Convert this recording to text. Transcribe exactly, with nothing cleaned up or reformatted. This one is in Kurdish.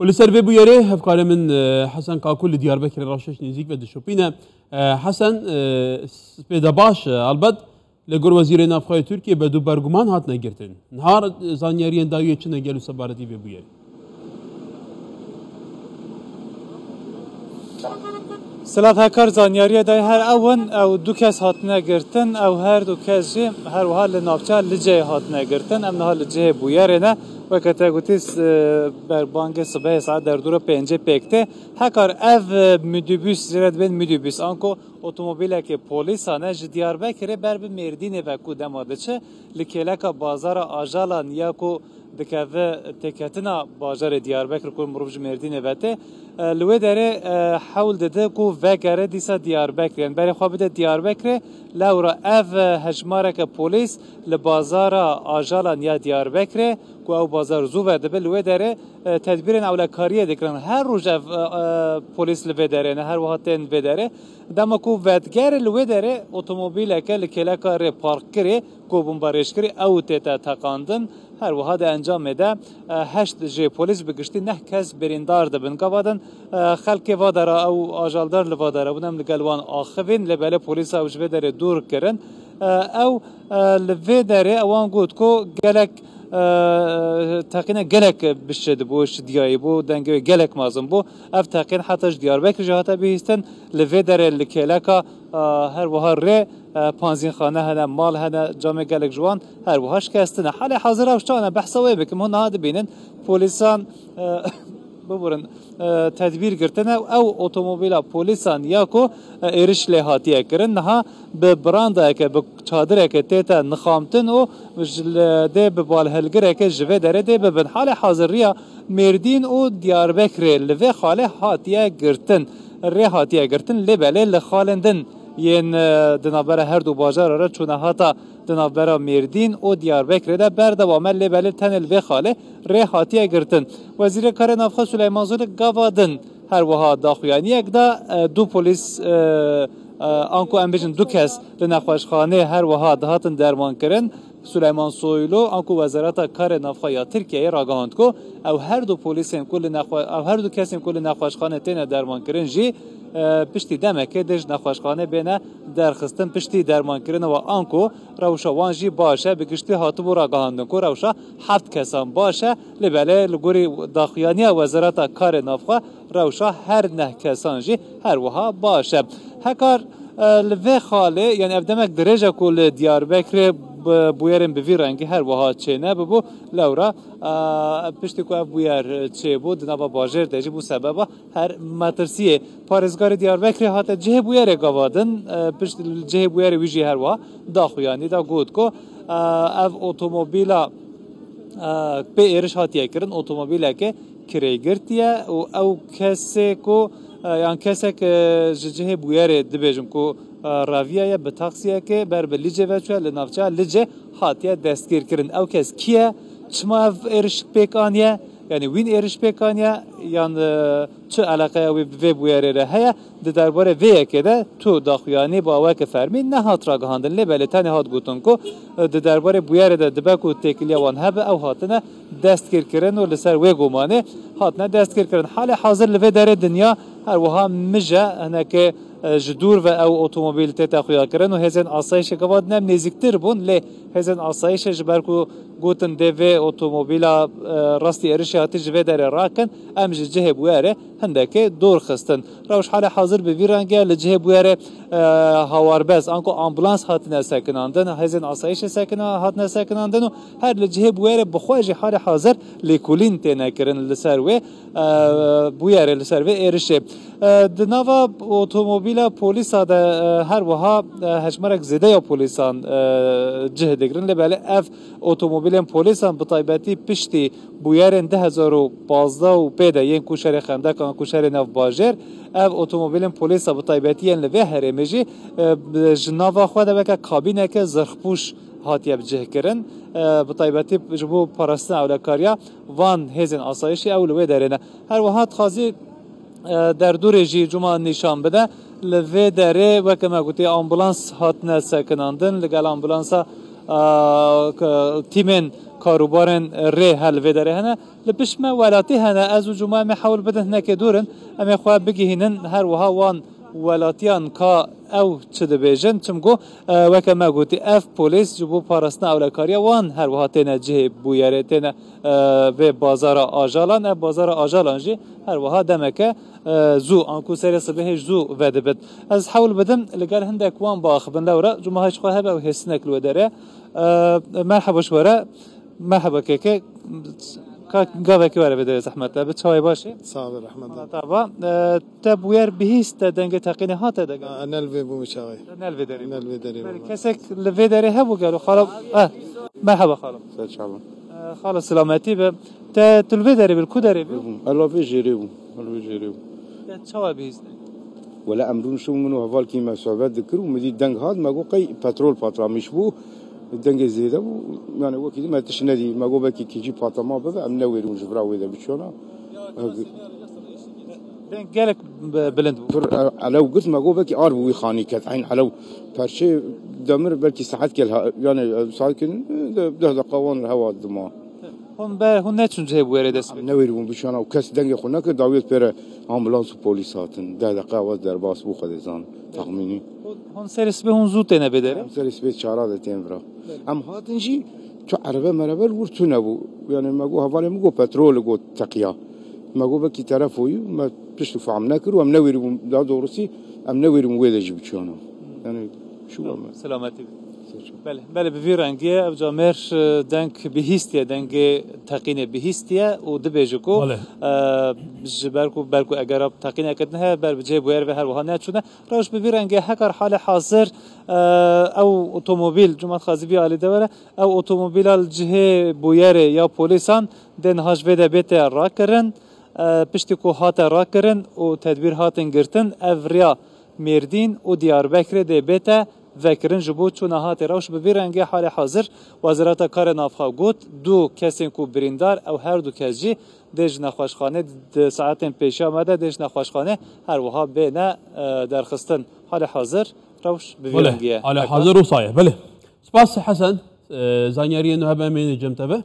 Li ser vê bûyerê hevkarê min, e, Hesen Kakû li Diyarbekirê reşeş nêzîk ve dişopîne. E, Hesen, e, spê de baş, e, helbet, li gor Wezîrê Navxwe yê Tirkiyê be du berguman hatine girtin. Niha, e, zanyariyên dawiyê çi ne gelo sebaretî vê bûyerê? Silav Hekar, zanyariyê dayê her ew in, ew du kes hatine girtin, ew her du kes jî her wiha li navçeya Liceyê hatine girtin. Em niha li cihê bûyerê ne. Weke te gotî, s-, berbangê sibehê saet derdora pêncê pêk tê. Hekar, ev, e, minibus, jê re dibên minibus, anku otomobîleke polîsan e, ji Diyarbekirê ber bi Mêrdînê ve ku dema diçe, li kêleka bazara Ajalan ya ku dikeve têketina bajarê Diyarbekir ku mirov ji Mêrdînê ve tê, e, li wê derê, e, hewl dide ku vegere dîsa Diyarbekirê. Yani berê xwe bide Diyarbekirê, lewra ev, e, hejmareke polîs li bazara Ajalan ya Diyarbekirê ku ew bazar zû ve dibe, li wê derê, e, tedbîrên ewlekariyê dikirin. Her roj ev, e, e, polîs li vê derê ne, her wiha tên vê derê. Dema ku vedigere li wê derê otomobîleke li kêleka rê park kirê, ku bombarêj kirê, ew tête teqandin. Her wiha di encamê de, e, heşt jê polîs, bi giştî neh kes birîndar dibin. Gava din, e, xelkê va dera ew ajaldar li va dera bûn, em li gel wan axivîn, lê belê polîsa ew ji vê derê dûr kirin. E, ew, e, li vê derê ewan got ku gelek, e, teqîne gelek bişidibû, şidiyayî bû, dengê wê gelek mezin bû. Ev teqîn heta ji Diyarbekir jî hate bihîstin. Li vê derê li kêleka, e, her wiha rê, e, panzînxane hene, mal hene, camê gelek ji wan her wiha şikestin e. Halê hazir ew çawa ne? Behsa wê bikim. Hûn niha dibînin polîsan, e, biburin, e, tedbîr girtine. Ew otomobîla polîsan ya ku, e, êriş lê hatiye kirin, niha bi brandayeke, bi çadireke tête nixamtin û ji li, dê bi balhilgireke ji vê derê dê bibin. Halê hazir riya Mêrdîn û Diyarbekirê li vê xalê hatiye girtin. Rê hatiye girtin, lê belê li xalên din yên, e, di navbera her du bajara re çûne hata di navbera Mêrdîn û Diyarbekirê de berdewam e, lê belê tenê li vê xalê rê hatiye girtin. Wezîrê Karê Navxwe Suleyman Soylu gava din her wiha daxuyaniyek da, e, du polîs, e, e, anku em bêjin du kes li nexweşxanê her wiha dihatin dermankirin. Suleyman Soylu, anku Wezareta Karê Navxwe ya Tirkiyeyê ragihand ku ew her du polîsên ku li nexwe-, ew her du kesên ku li nexweşxanê têne dermankirin jî, e, piştî demekê dê ji nexweşxanê bêne derxistin, piştî dermankirinê we, anku rewşa wan jî baş e. Bi giştî hatibû ragihandin ku rewşa heft kesan baş e, lê belê li gorî daxuyaniya Wezareta Karê Navxwe rewşa her neh kesan jî her wiha baş e. Hekar, e, li vê xalê, yani ev demek dirêj e ku li Diyarbekirê bi bûyerên bi vî rengî her wiha çênebibû, lewra, e, piştî ku ev bûyer çêbû, di nava bajêr de jî bû sebeba her metirsiyê. Parêzgarê Diyarbekirê hate cihê bûyerê gava din, e, pişt cihê bûyerê wî jî her wiha daxuyanî da, got ku, e, ev otomobîla, e, pê êriş hatiye kirin, otomobîleke kirêgirtî ye û ew kesê ku, e, yan kesek, e, ji cihê bûyerê dibêjin ku, e, reviyaye bi taksiyekê ber bi Licê ve çûye, li navçeya Licê hatiye destgîrkirin. Ew kes kî ye? Çima ev êriş pêk aniye? Yani wîn êriş pêk aniye yan, e, çi eleqeya wî bi vê bûyerê re heye? Di derbarê vê yekê de tu daxuyanî bi aweke fermî nehat ragihandin, lê belê tenê hat gotin ku, e, di derbarê bûyerê de dibe ku têkiliya wan hebe, ew hatine destgîrkirin û li ser wê gumanê hatine destgîrkirin. Halê hazir li vê derê dinya her wiha mije hinekê, e, ji dûr ve ew otomobîl tête xuyakirin û hêzên asayîşê gava din em nêzîktir bûn, lê hêzên asayîşê ji ber ku gotin dê vê otomobîla, e, rastî êrişê hatî ji vê derê rakin, em ji cihê bûyerê hindekê dûr xistin. Rewş halê hazir bi vî rengî ye, li cihê bûyerê, e, hawarbez, anku ambulans hatine sekinandin, hêzên asayîşê sekina-, hatine sekinandin û her li cihê bûyerê bi xwe jî halê hazir lêkolîn têne kirin li ser wê, e, bûyerê, li ser vê êrişê. E, di nava otomobîla polîsa de, e, her wiha, e, hejmarek zêde ya polîsan, e, cih digirin. Lê belê ev otomobîlên polîsan bi taybetî piştî bûyerên du hezar û pazdeh û pê de yên ku şerê Xendekan, ku şerê nav bajêr, ev otomobîlên polîsa bi taybetî yên li vê herêmê jî, e, bi, ji nava xwe de weke kabîneke zirxpûş hatiye bi cih kirin. E, bi taybetî ji bo parastina ewlekariya van hêzên asayişê ew li wê derê ne. Her wiha dixwazî, e, derdorê jî cuma nîşan bide. Li vê derê weke me gotî ambulans hatine sekinandin. Li gel ambulansa, Tîmên karûbarên rê her li vê derê hene. Li pişt me welatî hene. Ez û Cuma em ê hewl bidin hinekê dûr in. Em ê xwe bigihînin her wiha wan welatiyan ka ew çi dibêjin. Çimgo, e, weke me gotî, ev polîs ji bo parastina ewlekariya wan her wiha têne cihê bûyerê, têne, e, vê bazara ajalan. Ev bazara ajalan jî her wiha demeke, e, zû, anku serê sibehê zû vedibit. Ez hewl bidim li gel hindek wan biaxivin lewra, Cuma hej xwe hebe ew hêsinek li wê derê. E, merheba ji we re. Merheba keke. Ka gavekî were vê derê zehmet te. Bi çawê baş e? Sağ ol, rahmet. Mala te ba. E, te bûyer bihîst, te dengê teqînê hate de gel? Ha, ne li vê bû çaxê. Te ne li vê derê bû? Ne li vê derê bû. Belê, kesek li vê derê hebû gelo? Xalo, eh, merheba xalo. Ser çavan. Eh, xalo selametî be. Te tu li vê derê bî, li ku derê bî? Bû. Ela vê jêrê bû. Ela vê jêrê bû. Te çawa bihîst? Wele em rûniştibû min û hevalkî me sohbet dikir û min dî deng hat, me got qey petrol patlamiş bû. Dengê zêde bû. Yani wekî dî me tişt nedî. Me got belkî kîcî patlama bibe, em newêrûn ji vira wê de biçûna. Deng gelek bi-, bilind bû. Pir, e, elew girt, me got belkî ar bi wî xanî ket. Eyn elew perçê demir belkî saet kel ha-, yani, e, saet kel, e, de-, deh deqa wan hewa dima. Hûn be, hûn neçûn cihê bûyerê dest pê? Newêrîbûn biçûna û kes dengê xwe nekir, dawiyê pêre ambulans û polîs hatin. Deh deqa west derbas bû, Xwedê zan, texmînî. Hûn, hûn serê sibê hûn zû têne vê derê? Em serê sibê çara de tên vira. Belê. Em hatin jî tu erebe merebe li wir tune bû. Yani me got, hevalê min got petrol, got teqiya. Me got belkî telefon yû, me tişt fehm nekir û em newêrîbûn, daha doğrusu em newêrîbûn wê de jî biçûna. Yani şu me. Selametî be. Belê, belê, bi vî rengî ye. Ev camêr, e, deng bihîstiye, dengê teqînê bihîstiye û dibêje ku, Belê. e, ji ber ku, ber ku egera teqîneke din heye, ber bi cihê bûyer ve her wiha neçûne. Rewş bi vî rengî ye. Hekar halê hazir, e, ew otomobîl, Cumat Xazî vî alî de were, ew otomobîla li cihê bûyerê ya polîsan dê niha ji vê de bête rakirin. E, piştî ku hate rakirin û tedbîr hatin girtin, ev riya Mêrdîn û Diyarbekirê dê bête vekirin. Ji bo çûna hatê rewş bi vî rengê halê hazir Wezareta Karê Navxa got, du kesên ku birîndar, ew her du kes jî dê ji nexweşxanê di saetên pêşiya me de dê ji nexweşxanê her wiha bêne, e, derxistin. Halê hazir rewş bi vî Belê, rengî ye. Halê hazir wisa ye. Belê. Spas Hesen. E, zanyariyên nû hebe em ê cem te be.